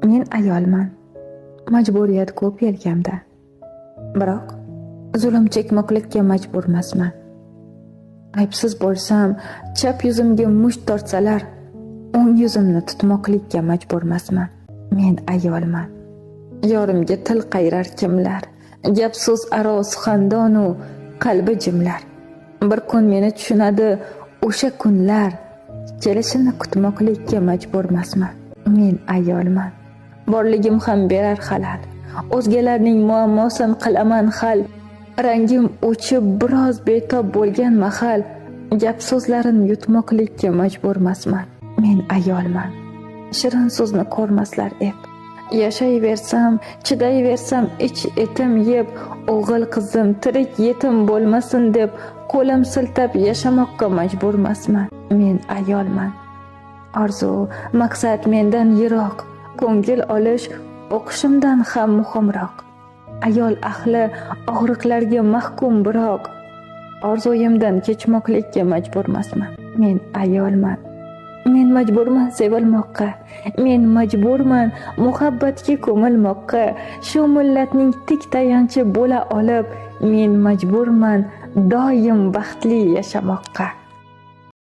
Men ayolman. Majburiyat ko'p yelkamda. Biroq zulm chekmoqlikka majburmasman. Aybsiz bo'lsam, chap yuzimga musht tortsalar, o'ng yuzimni tutmoqlikka majburmasman. Men ayolman. Yorimga til qayrar kimlar, gap so'z aro suxandonu qalbi jimlar. Bir kun meni tushunadi o'sha kunlar, kelishini kutmoqlikka majburmasman. Men ayolman. Borligim ham berar xalal. O'zgalarning muammosin qilaman hal. Rangim o'chib biroz betob bo'lgan mahal, gap so'zlarin yutmoqlikka majburmasman. Men ayolman. Shirin so'zni ko'rmaslar ep. Yashayversam, chidayversam ich etim yeb, o'g'il qizim tirik yetim bo'lmasin deb qo'lim siltab yashamoqqa majburmasman. Men ayolman. Orzu, maqsad mendan yiroq, ko'ngil olish o'qishimdan ham muhimroq. Ayol ahli og'riqlarga mahkum biroq, orzuyimdan kechmoqlikka majburmasman. Men ayolman. Men majburman sevilmoqqa, men majburman muhabbatga ko'milmoqqa, shu millatning tik tayanchi bo'la olib, men majburman doim baxtli yashamoqqa.